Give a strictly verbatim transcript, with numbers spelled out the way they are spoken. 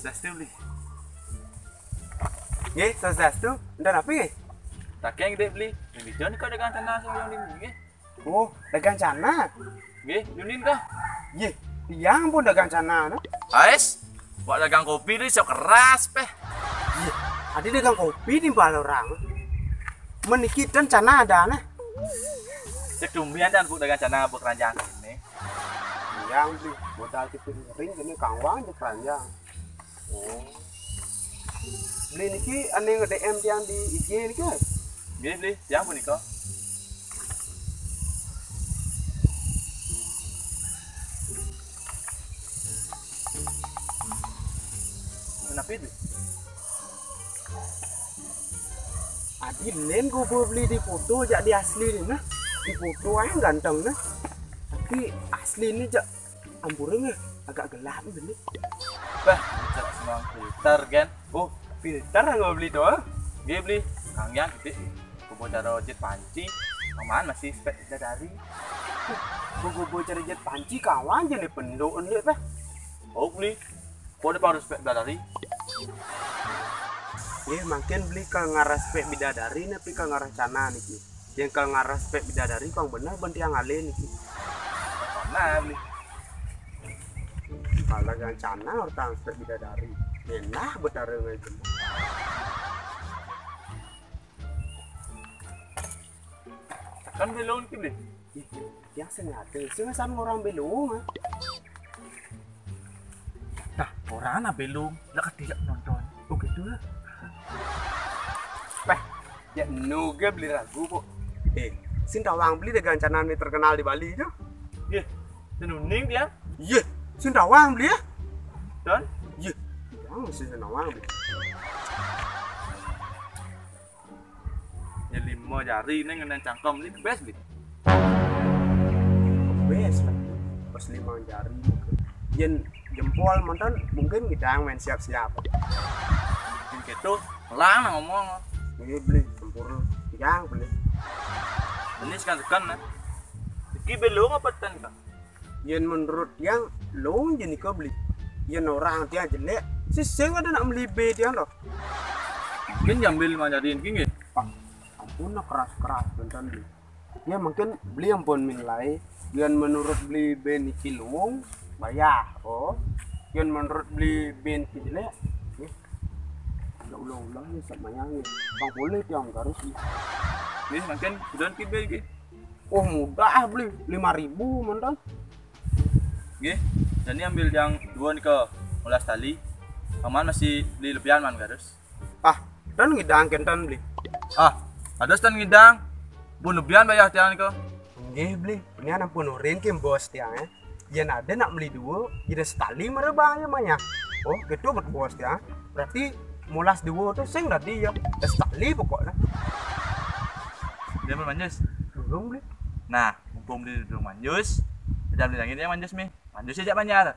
Swastiastu, Bli. Nggih, swastiastu. Enten napi, nggih? Takén, Dék, Bli. Yang ijo nika dagang cana sing yang dini, nggih. Oh, dagang cana. Nggih, Yunin kah? Nggih, tiang pun dagang cana, nah. Ais, wak dagang kopi tu sok keras, peh. Nggih, adi dagang kopi timpal orang. Men niki ten cana ada, nah. Cek tumbian dan bu dagang cana bu keranjang ini. Tiang beli modal keping ring kene kawang je keranjang. Oh. Beli niki ane nge-D M tiang di I G niki. Nggih, Bli, tiang punika. Kenapa itu? Adi len ku beli di foto jak di asli ni nah. Di foto ae ganteng nah. Tapi asli ni jak ampura nggih, agak gelap ni. Bah, bicara semua filter kan. Oh, filter aku beli tu. Nggih, Bli. Kang yang gede. Kubo cara jet panci. Aman masih spek bidadari. Kubo cara jet panci kawan je ni penduk ni, bah. Oh, Bli. Kok ada harus spek bidadari? Nggih, mungkin beli ke ngarah spek bidadari napi ke ngarah cana niki. Yang ke ngarah spek bidadari pang bener ben tiang ale niki. Cana, Bli. Kalau yang cana orang spek bidadari. Enak betara ngai. Kan belum niki, Bli. Ih, yang sengaja sih sama orang belum, ah. Nah, orang na belum, lah ketiak nonton. Oh, gitu lah. Peh, ya nu ge beli ragu, Bu. Eh, sing tawang beli dagang cana ni terkenal di Bali tu. Ye, tenuning dia. Ye, sing tawang beli ya? Dan? Ye, yang sing tawang beli. Ya lima jari ni ngenai cangkem ni best, Bli. Best lah. Pas lima jari. Yen jempol mantan mungkin ngidang main siap-siap. Mungkin gitu, pelang lah ngomong. Ini beli sempurna. Yang beli. Ini sekan-sekan nah. Iki belum apa ten, Kak? Yen menurut tiang, lung je nika beli. Yen orang tiang jelek, sing ada nak meli be tiang doh. Mungkin jambil manjadin ki nggih. Ah, ampun nah keras-keras tentang beli. Ya mungkin beli ampun min lai. Yen menurut beli be niki lung, bayah. Oh. Yen menurut beli be niki jelek, nggih. Ada ulang-ulang ni sama yang ni. Bang boleh tiang garus ni. Nggih, mungkin sudah ki be nggih. Oh, mudah beli lima ribu mantan. Nggih, jani ambil yang dua nika, molas tali. Paman masih beli lebihan man garus. Ah, dan ngidang kenten beli. Ah, ada tan ngidang. Bun lebihan bayar tiang nika. Nggih, beli. Ini anak pun urin kim bos tiang, eh. Yen ada nak beli dua, jadi setali mara bayar maya. Oh, gitu bet bos tiang. Berarti molas dua tu sing tadi ya. Setali pokoknya. Dia manjus. Belum beli. Nah, mumpung beli belum manjus, kita beli lagi dia manjus mi. Manjus aja banjar.